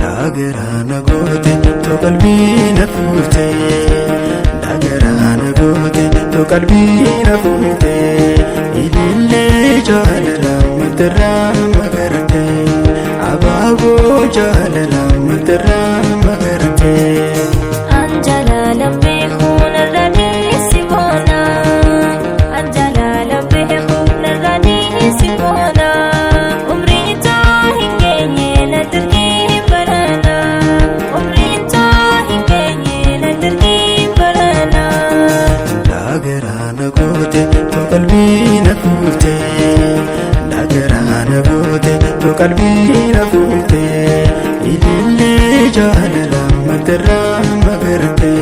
Daagaraa na goote too qalbii na fuute. Daagaraa na goote too qalbii na fuute. Ilillee jaalala matarraa magarte. Abaaboo jaalala matarraa magarte. Anjalaala beekuun irra si boona. Anjalaala beekuun irra si boona. Umriin too hin geenye na dirqii barana. Umriin too hin geenye na dirqii barana. Daagaraa na goote too qalbii na fuute. Daagaraa na goote too qalbii na fuute. Ilillee jaalala matarraa magarte.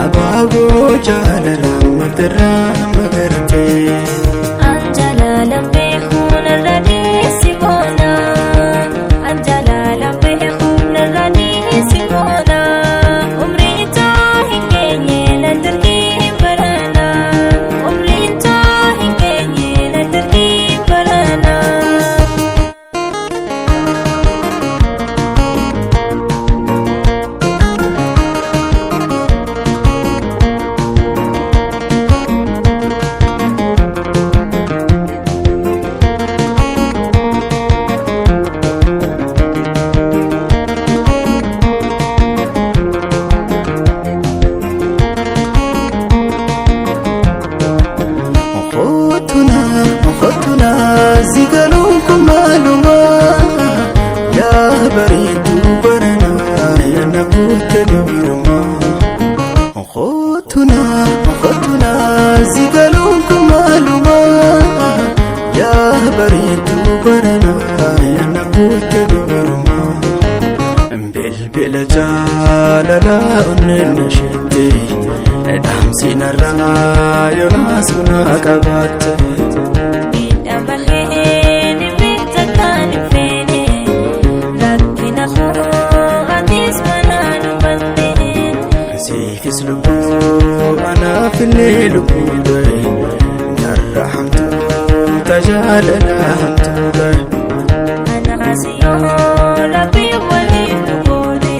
Abaaboo jaalala matarraa magarte. Anjalaala beekuun irra si boona. Anjalaala beekuun irra si boona. Umriin too hin geenye na dirqii barana. Umriin too hin geenye na dirqii barana. Okootuna okootuna zigaluun kun maaluma yaa bareedduu barana yana guute dubruma. Okootuna okootuna zigaluun kun maaluma yaa bareedduu barana yana guute dubruma. Bilbila jaalala onneen isheetti dhaamsinarraa yoonaas buna qabaatte. Miidhama keeni beekta kan hin feene rakkina koo atis mana dubbate. Siifis lubbuu anaaf illee lubbuu ta'e jarra hamtuu tajaalala hamtuu ta'e. Anaas yoo rabbi waliin nu goone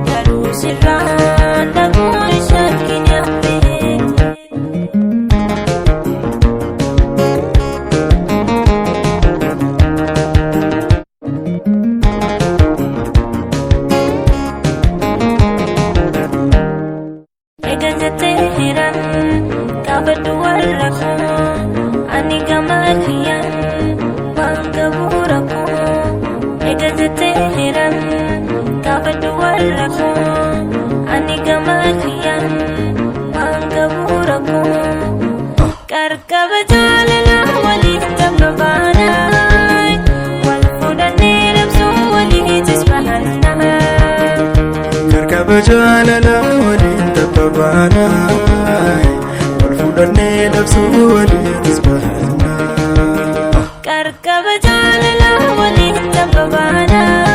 garuu sirraan dhaguu shakki nyaate. Egaa jettee hiran gaafadhu warra koo ani gama kiyyaan waan qabu rakkoo. Egaa jettee hiran gaafadhu warra koo ani gama kiyyaan waan qabu rakkoo. Qarqaba jaalala waliin tabba baanaa wal fuudhannee labsuu waliitis bahannaa. Qarqaba jaalala waliin tabba baanaa wal fuudhannee labsuu waliinis bahannaa. Qarqaba jaalala waliin tabba baanaa.